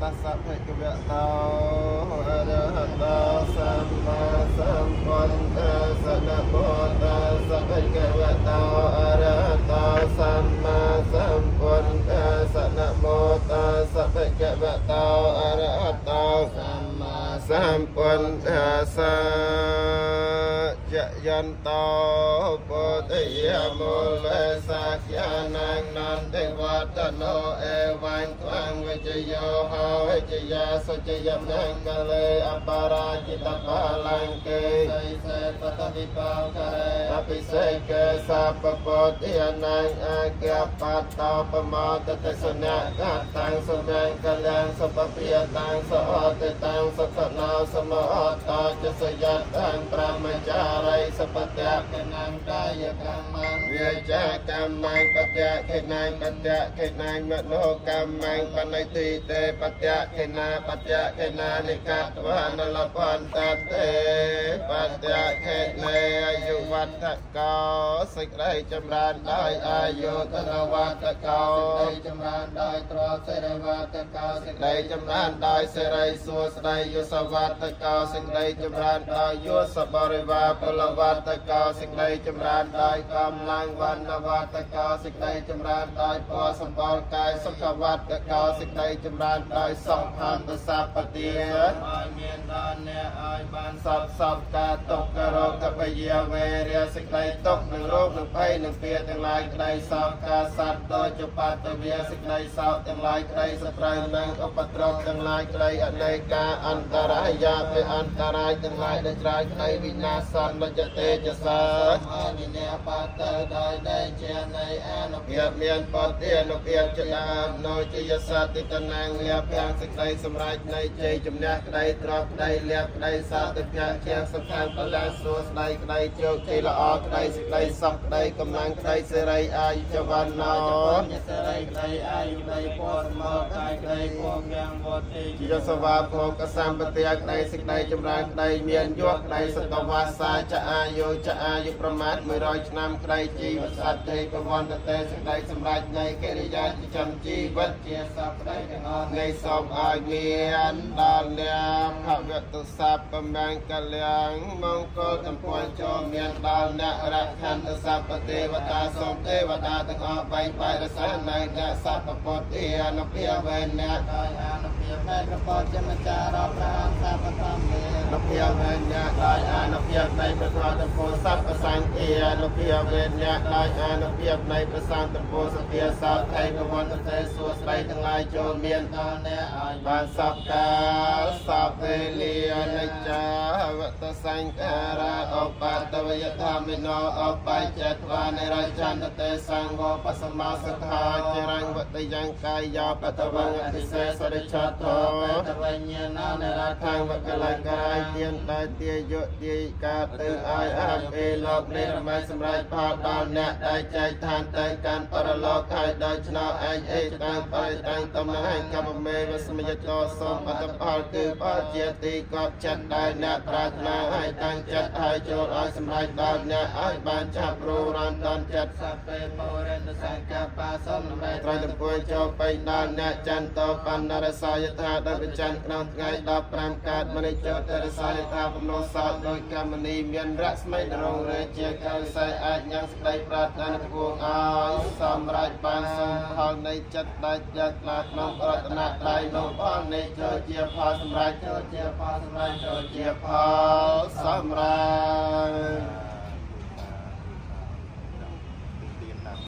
តស្សៈភគវៈតោអរហតោសម្មាសម្ពុទ្ធស្សៈនមោតស្សៈភគវៈតោអរហតោសម្មាសម្ពុទ្ធស្សៈនមោតស្សៈភគវៈតោអរហតោសម្មាសម្ពុទ្ធស្សៈចយន្តោពុទ្ធិយមូលសាក្យានងនន្តិវត្តនោអេវੰត្វੰវិជយោហោវិជយាសុជយមង្គលេអបរាជិតបលង្កេសីសេបតវិបាករេអភិសេកេសាពពុទ្ធិនងអាគបតោបមតតិសនៈកតាំងសុមង្គលំសុពពិយតាំងសុអតិតាំងសុខណោសមអតោចសយតាំងប្រមចារិសពតៈកណងកាយកម្មង វាចាកម្មងបតៈខេណាងបតៈខេណាងមនោកម្មងបនិតិទេបតៈខេណាបតៈខេណានិកតវនលបន្តទេបតៈខេនេអាយុវត្តកោសេចក្តីចម្រើនដោយអាយុធនវត្តកោ សេចក្តីចម្រើនដោយទ្រព្យសិរិវត្តកោ សេចក្តីចម្រើនដោយសិរីសួស្តីយុសវត្តកោសេចក្តីចម្រើនដោយយុសបរិវាពលវត្តកោសេចក្តីចម្រើនដោយកម្លាំងវណ្ណវត្តកោសេចក្តីចម្រើនដោយពណ៌សម្បល់កាយសុខវត្តកោសេចក្តីចម្រើនដោយសុខន្តសពតិ ឲ្យមានដល់អ្នកឲ្យបានសពសពការទុក្ខរោគពយាវេរាសេចក្តីទុក្ខនិងរោគនិងភ័យនិងពៀទាំងឡាយក្តីសោកការសត្វដូចជាបតវាសេចក្តីសោកទាំងឡាយក្តីសត្រូវនិងឧបទ្រពទាំងឡាយក្តីអនេកាអន្តរាយាភអន្តរាយទាំងឡាយដែលច្រើនក្តីវិនាសន្នចតេចសា ឲ្យវិន័យបតទៅដោយដីជានៃអនុភាពមានបតិអនុភាពជាដើមនៅជាយសតិតនាងលៀបទាំងសេចក្តីសម្រេចនៃជ័យជំនះក្តីទ្រព្យក្តីលៀបក្តីសាទិភៈជាសំខាន់បលាសួស្តីក្តីជោគជ័យល្អក្តីសេចក្តីសុខក្តីកម្លាំងក្តីសិរីអាយុចវណ្ណោ សិរីក្តីអាយុក្តីពណ៌សមកាយក្តីពងយ៉ាងវតិ ជាសវាភោគសម្បទាក្តីសេចក្តីចម្រើនក្តីមានយុក្តីសតវាសាចអាយុចអាយុប្រមាណ100ឆ្នាំក្តីជីវសត្វទេពវន្តទេសេចក្តីសម្រេចនៃកិរិយាចិញ្ចឹមជីវិត ជាសពក្តីទាំងអស់ នៃសូមឲ្យមានដល់អ្នកភវតុសពមង្គលំមង្គលទំព័រចូលមានដល់អ្នករខន្តសពទេវតាសូមទេវតាទាំងអស់បែងបែករសានៅអ្នកសពពុទ្ធិអនុភាវេអ្នក ដោយអនុភាពនៃព្រះពុទ្ធជាម្ចាស់រាប់ប្រាំសពធម្មេ អនុភាវេអ្នកដោយអនុភាពនៃព្រះធម៌ទំពោសពសង្ឃាអនុភាវេអ្នកដោយអនុភាពនៃព្រះសង្ឃទំពោសភាសោថៃពវន្តទេសួស្តីទាំងឡាយចូលមាន ដល់អ្នកឲ្យ បានសពកាលសពវេលានិច្ចាវតសង្ខារាឧបតវយធម្មិណោឧបច្ចត្វានិរចន្ទទេសង្ឃោបសមាសខាចរង្វតយ៉ាងកាយយោបតវងអតិសេសរិឆតោ តវិញ្ញាណនិរ ខាងវកលកាយទៀនដែលទាយុទាយកាទៅឲ្យអភិលោកនេះរមែសម្រាប់ផលដល់អ្នកដែលចែកឋានទៅកាន់បរលោកហើយដោយឆ្នោឯងអេតាំងបរិតាំងតំណាងកមមេវសមយតោសូមអត្តផលគឺផលជាទីកប់ចិត្តដែលអ្នកប្រាថ្នាហើយតាំងចិត្តហើយចូលឲ្យសម្រេចដល់អ្នកឲ្យបានចាប់រូរំតនចិត្ត សពេបរិនសង្កបាសូមតម្រេ ត្រូវទំពួយចូលពេញដល់អ្នកចន្ទបណ្ណរសាយថាដោយប្រច័នក្នុងថ្ងៃ15កើតមនិចោតរសាយថាបំណសោតដោយកម្មនីមានរស្មីដរងរេជាកៅសែអាចញ៉ាំងស្ដីប្រាថ្នាធួងឲ្យសម្រេចបានសូមផលនៃចិត្តដែលចិត្តឡាក្នុងរតនត្រ័យនោះផលនៃចូលជាផលសម្រេច ចូលជាផលសម្រេច ចូលជាផលសម្រេច។